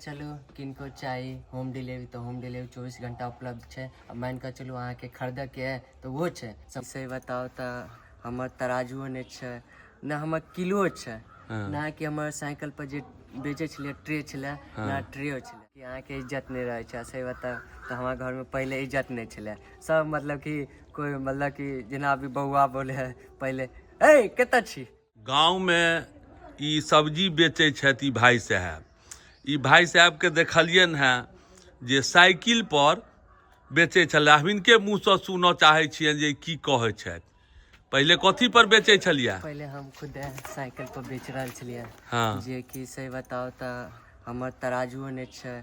चलू किनको चाही होम डिलीवरी तऽ होम डिलीवरी 24 घंटा उपलब्ध छै। आ मानि कऽ चलू अहाँके खरीदऽके है तऽ ओहो छै। सही बताउ तऽ हमर तराजुओ नहि छै, ने हमर किलो छै, ने कि हमर साइकिल पर जे बेचै छलियै ट्रे छलै, ने ट्रेओ छलै। कि अहाँके इज्जत नहि रहै छै। आ सही बताउ तऽ हमरा घरमे पहिले इज्जत नहि छलै। सब मतलब कि कोइ मतलब कि जेना अभी बौआ बोले है, पहिले ए कतऽ छी। गाँवमे ई सब्जी बेचै छथि ई भाय साहेब। ई भाय साहेबके देखलियनि हेँ जे साइकिल पर बेचै छलै। हम हिनके मुँहसँ सुनऽ चाहै छियनि जे ई की कहै छथि। पहिले कथी पर बेचै छलियै? पहिले हम खुद साइकिल पर बेच रहल छलियै। जे कि सही बताउ तऽ हमर तराजुओ नहि छै,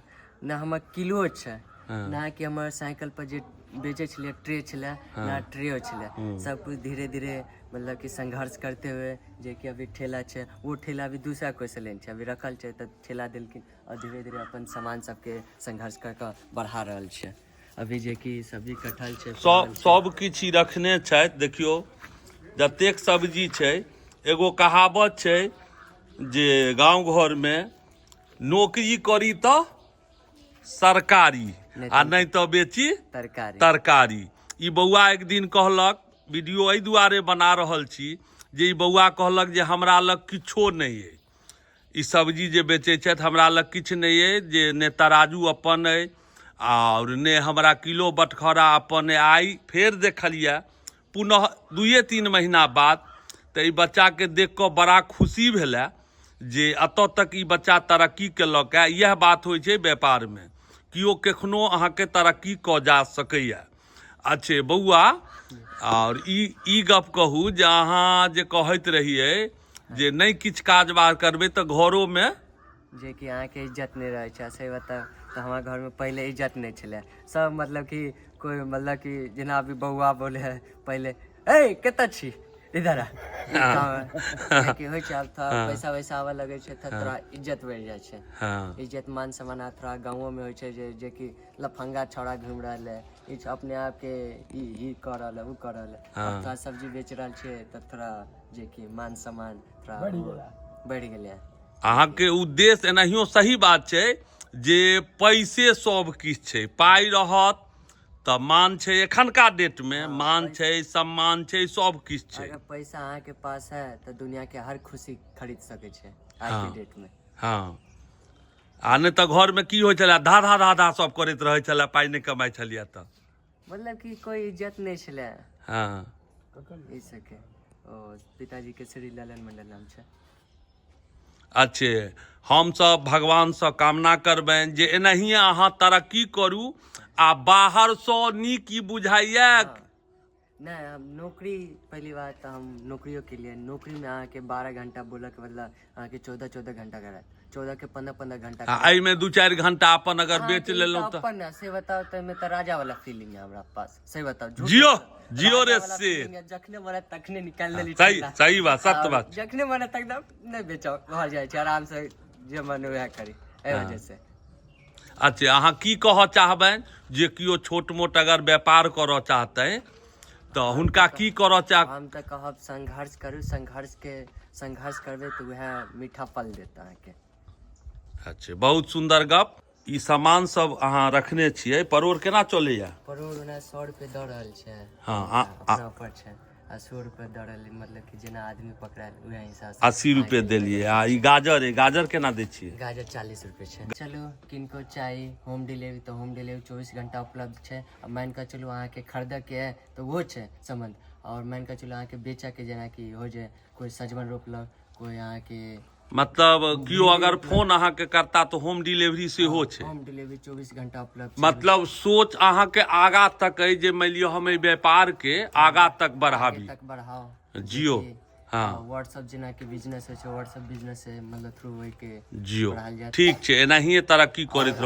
ने हमर किलो छै, ने कि हमर साइकिल पर जे बेचै छलियै ट्रे छलै, ने ट्रेओ छलै। सब कुछ धीरे धीरे मतलब कि संघर्ष करते हुए जे कि अभी ठेला छै, वो ठेला भी दूसरा कोइ से लेने छै, अभी रखल छै तऽ ठेला देलखिन और धीरे धीरे अपन सामान सबके संघर्ष कर कऽ बढ़ा रहल छै। अभी जे कि सब्जी कटहल छै। सब सब किछु ई रखने छथि। देखियौ, जतेक सब्जी छै। एगो कहावत छै जे गाँव घरमे नौकरी करी तऽ सरकारी आ नहि तऽ बेची तरकारी। तरकारी। ई बौआ एक दिन कहलक, वीडियो एहि दुआरे बना रहल छी जे ई बौआ कहलक जे हमरा लग किछो नहि अइ। ई सब्जी जे बेचै छथि, हमरा लग किछु नहि अइ, जे ने तराजू अपन अइ आओर ने हमरा किलो बटखरा अपन अइ। आइ फेर देखलियै पुनः 2-3 महीना बाद, तऽ ई बच्चाके देख कऽ बड़ा खुशी भेलै जे एतऽ तक ई बच्चा तरक्की केलक। इएह बात होइ छै व्यापारमे, केओ कखनो अहाँके तरक्की कऽ जा सकैए। अच्छे बौआ, आओर ई ई गप कहू जे अहाँ जे कहैत रहियै जे नहि किछु काज बाज करबै तऽ घरोमे जे कि अहाँके इज्जत नहि रहै छै। आ सही बताउ तऽ हमरा घरमे पहिले इज्जत नहि छलै। सब मतलब कि कोइ मतलब कि जेना अभी बौआ बोले है, पहिले ए कतऽ छी, इधर आ। ई काम कि होइ छै। आब थोड़ा पैसा वैसा आबऽ लगै छै तऽ थोड़ा इज्जत बढ़ि जाइ छै। इज्जत मान सम्मान आ थोड़ा गाँवोमे होइ छै जे कि लफंगा छौड़ा घुमि रहल है, ई अपने आपके ई ई कऽ रहल है, ओ कऽ रहल है। आब थोड़ा सब्जी बेच रहल छियै तऽ थोड़ा जे कि मान सम्मान थोड़ा बढ़ि गेलै। अहाँके उद्देश्य एनाहियो सही बात छै जे पैसे सब किछु छै। पाइ रहत तऽ मान छै। एखनका डेटमे मान छै, सम्मान छै, सब किछु छै। अगर पैसा अहाँके पास है तऽ दुनिया के हर खुशी खरीद सकै छै आजके डेट में। हँ, आ नहि तऽ घरमे की होइ छलै? धा धा धा धा सब करैत रहै छलै, पाइ नहि कमाइ छलियै तऽ। मतलब कि कोइ इज्जत नहि छलै। ई सबके ओ पिताजी के श्री ललन मंडल नाम छै। अच्छे, हमसभ भगवानसँ कामना करबनि जे एनाहिए अहाँ तरक्की करू आ बाहरसँ नीक ई बुझाइए। नहि, हम नौकरी, पहली बात तऽ हम नौकरियो केलियै। नौकरीमे अहाँके 12 घंटा बोलऽके बदला अहाँके 14-14 घंटा करत, 14 के 15-15 घंटा। आ एहिमे 2-4 घंटा अपन अगर बेच अहाँके ई लेलहुँ तऽ तऽ अपन है, से बताउ तऽ एहिमे तऽ राजा वाला फीलिंग है हमरा पास। सही बताउ, झूठ जियो, नहीं। जियो रे राजा वाला शेर। feeling है, जखने मन है तखने निकालि लेली सही ठेला। सही बात, सत्य आओर बात। जखने मन है तखने नहि बेचो, भऽ जाइ छै आराम से, जे मन वएह करी, एहि वजह से। अच्छा, अहाँ की कहऽ चाहबनि जे केओ छोट मोट अगर व्यापार करऽ चाहतै तऽ हुनका की करऽ चाह? हम तऽ कहब संघर्ष करू। संघर्ष करबै तऽ वएह मीठा फल देत अहाँके। अच्छा, बहुत सुन्दर गप। ई सामान सब अहाँ रखने छियै, परोड़ केना चलैया? परोड़ ओना 100 रुपए दऽ रहल छै। अपना ऊपर छै आ 100 रुपए दऽ रहल, मतलब कि जेना आदमी पकड़ायल उएह हिसाबसँ। 80 रुपए देलियै। आ ई गाजर अइ, गाजर केना दै छियै? गाजर 40 रुपए छै। चलू किनको चाही होम डिलीवरी तऽ होम डिलीवरी 24 घंटा उपलब्ध छै। आ मानि कऽ चलू अहाँके खरीदऽके है तऽ ओहो छै सम्बन्ध। आओर मानि कऽ चलू अहाँके बेचऽके, जेनाकि हो जे कोइ सजमनि रोपलक, कोइ अहाँके मतलब केओ अगर फोन अहाँके करता तऽ होम डिलीवरी सेहो छै? होम डिलीवरी 24 घंटा उपलब्ध छै। मतलब सोच अहाँके आगा तक अइ जे मानि लिअ हम एहि व्यापारके आगा तक बढ़ाबी। तक बढ़ाओ। जियो, हँ। व्हाट्सअप जेनाकि बिजनेस होइ छै, व्हाट्सअप बिजनेस से मतलब थ्रू होइके जियो। बढ़ायल जायत। ठीक छै, एनाहिए तरक्की करैत रहू।